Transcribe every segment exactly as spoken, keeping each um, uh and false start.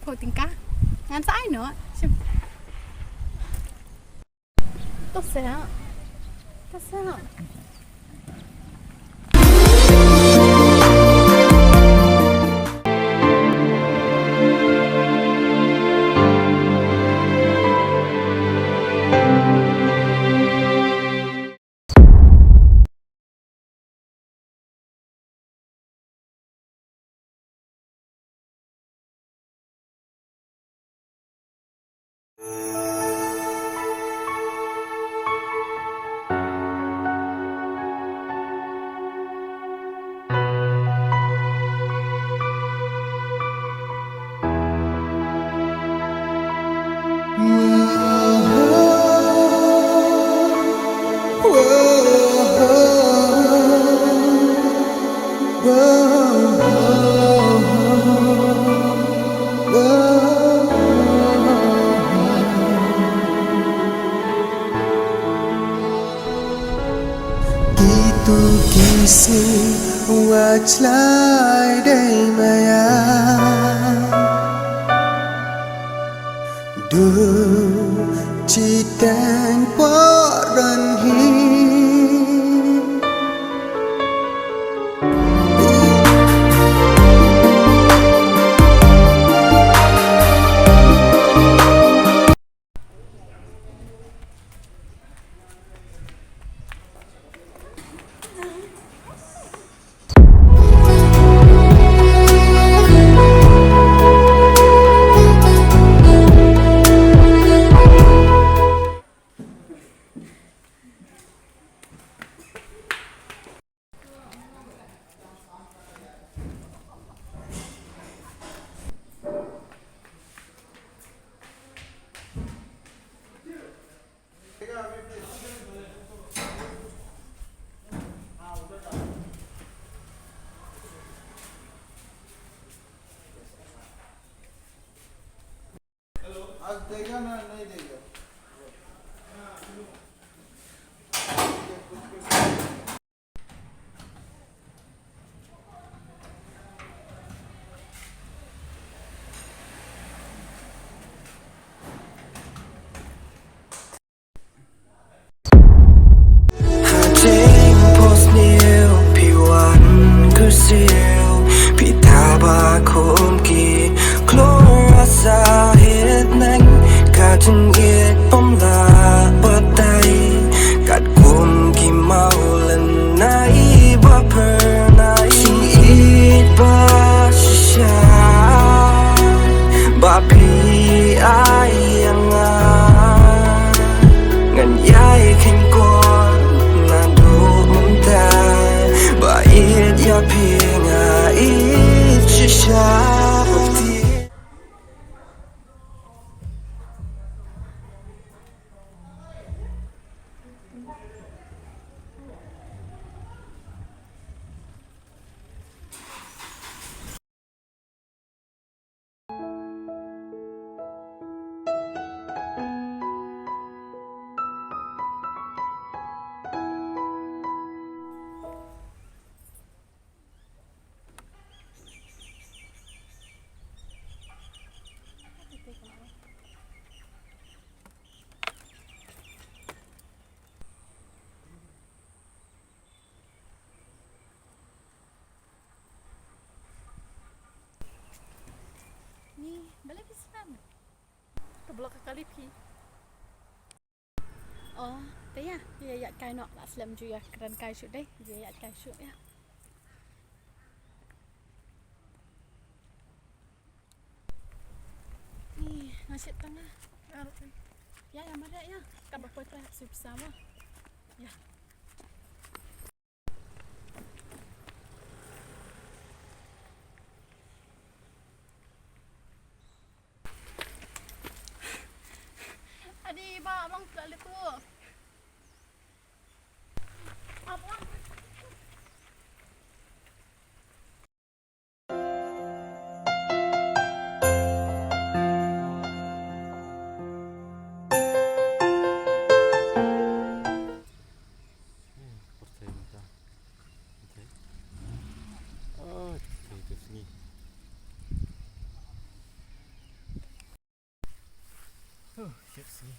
Ko tingka. Ngan sa ai noh. Shim. To sa. To sa. Kitu ki sing wat lai dei maya. Du chiteng poran hi. Ha jingphohsniew phi wan kyrsiew, phi taba khum ki klur sa hiat neng, ka jingïeit pom la batai, katkum ki mawlynnai ba phyrnai. Jingïeit ba shisha ba phi ai ïa nga, ngan ïai kheiñ kwah naduh mynta. Ba ïeit ïa phi nga ïeit shisha. Ni, balei phi sngap? Ka block ka kali phi. Oh, te ïa, ïa ïaid kai noh, la slem ju ïa kren kai shuh dei, ïa ïaid kai shuh ïa. Ih, nga shit tang ah. Ïa, ïa, mareh ïa. Kaba poi trai hap sui pisa mo. Ïa. Adi ba, bang pula le tu. Abang. Shit, sngi.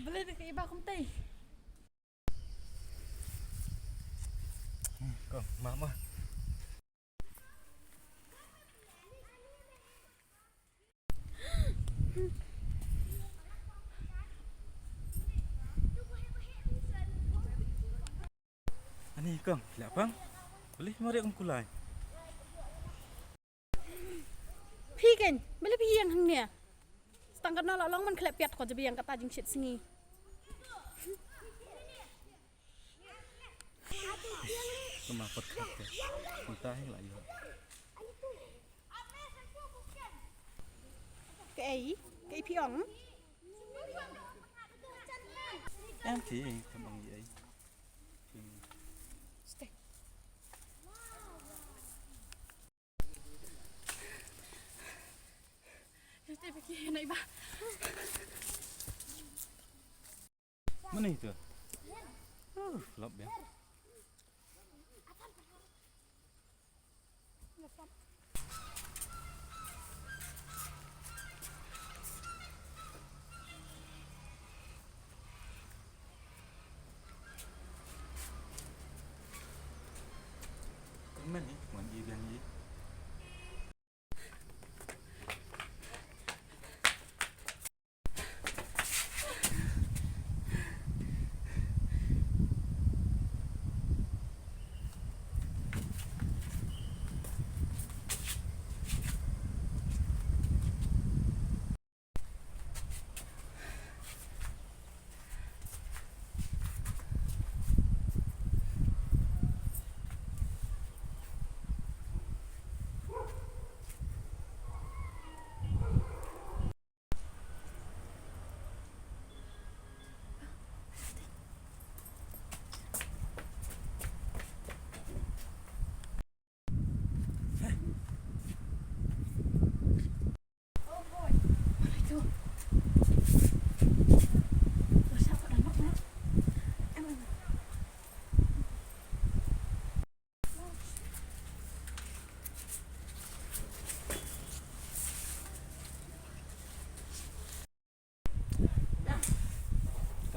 Balei da ka iba kumtai? Ko, ma, ma. Ani kong, leh pang. Balei mariak kum kulai? Phi ken, balei phi ïeng hangne? Tang katno la long man khleh piat ko, jabiang kata jingshit sngi. Kama pat khat te. Mynta hi la ïoh. Kaei, kaei phi ong? Em phi, kam ong ei. Stay. Stay, Vicky, na iba. Mana itu? Uh, lap ya. Kmen ni, wan i biang i.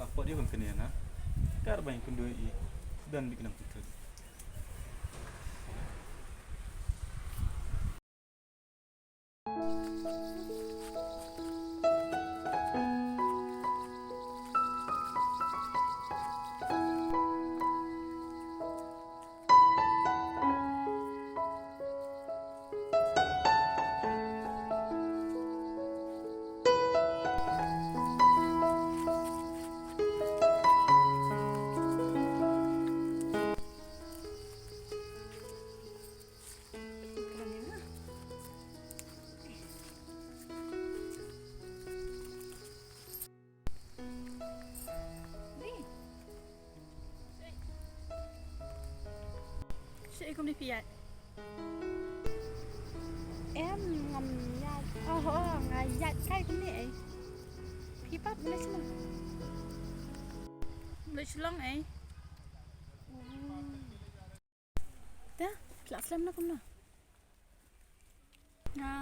Ka pot ïa kam kane na. Kar bang kynduh i. Sudan bi kynang putut. Shu kum ni piat. Em ngam ïaid. Oh, oh, nga ïaid kai kumne ei. Phi pat mlei shlong. Mlei shlong ei. Oh. Te, la slem na kumno? Nga,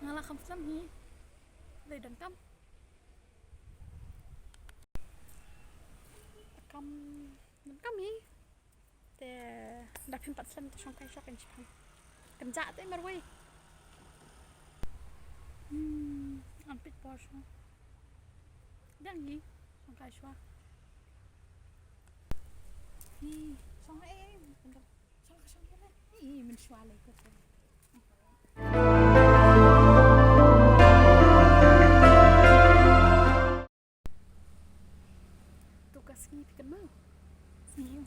nga la kham slem hi. Lei donkam. Kam, donkam hi. Te, da phim pat slem te shong kai shong kan shipang. Kan ja te marwei. Hmm, an pit por shong. Dang hi, shong kai shwa. Hi, shong ai, ai, shong, shong ai. Hi, min shwa lei ko. Tu ka sngi phi kynmaw? Sngi.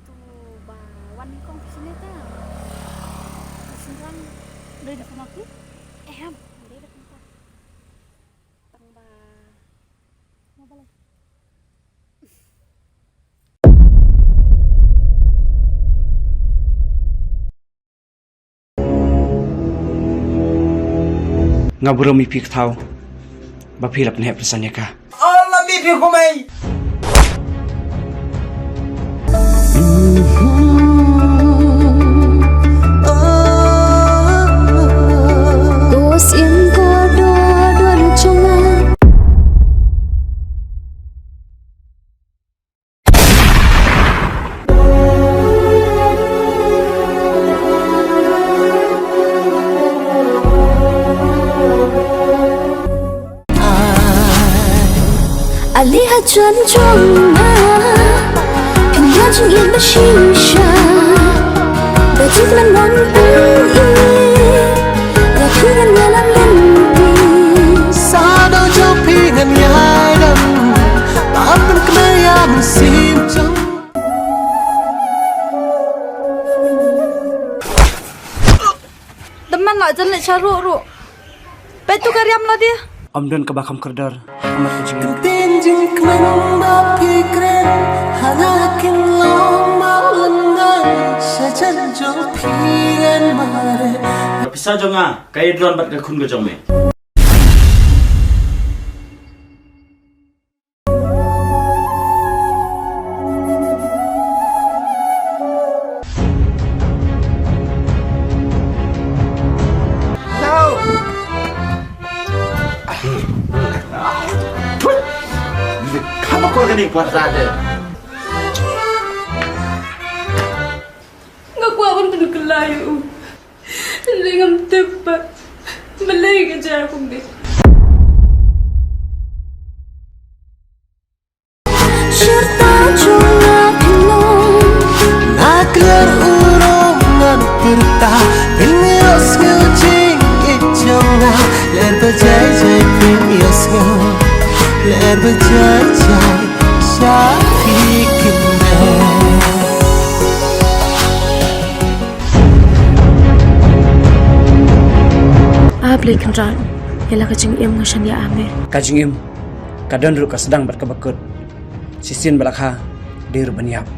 Tu ba wan kong phi shane ta. Phi shane lang. Dei da kynmaw phi? Em, dei da kynmaw. Tang ba. Mo balei? Nga burom ïa phi ka thaw ba phi la pynheh pynsan ïa ka. Allah mi phi kumai. Ali ha jan jong nga, pynban jingim ba shisha. Ba jik lan wan pynïaid, ba phi ngan ïalam lynti. Sa do jong phi ngan ïalam, ba pynkynmaw ïa mynsiem jong. Dam man la jan leh sha ruh ruh. Peit tu ka riam la dia. Ym don kaba kham kordor ha mat ka jingim. Ktien jingkmen ba phi kren ha nga kin long ba lyngngai sha jan jong phi ngan mareh. Ka pisa jong nga ka ïadon bad ka khun ka jong me. Kham akor kane ka puasa te. Nga kwah ban pynkylla ïa u. Hynrei ngam tip pat balei ka jia kumne. Shirta jong nga pynlong. Na kler u rong ngan pyrta. Pynïohsngew jingïeit jong nga. Lyer ba jai jai pynïohsngew. Lyer ba jai jai sha phi kynrad. A Blei Kynrad, ïa la ka jingim nga shaniah ha me. Ka jingim ka don ruh ka sdang bad kaba kut. Shisien ba la kha dei ruh ban ïap.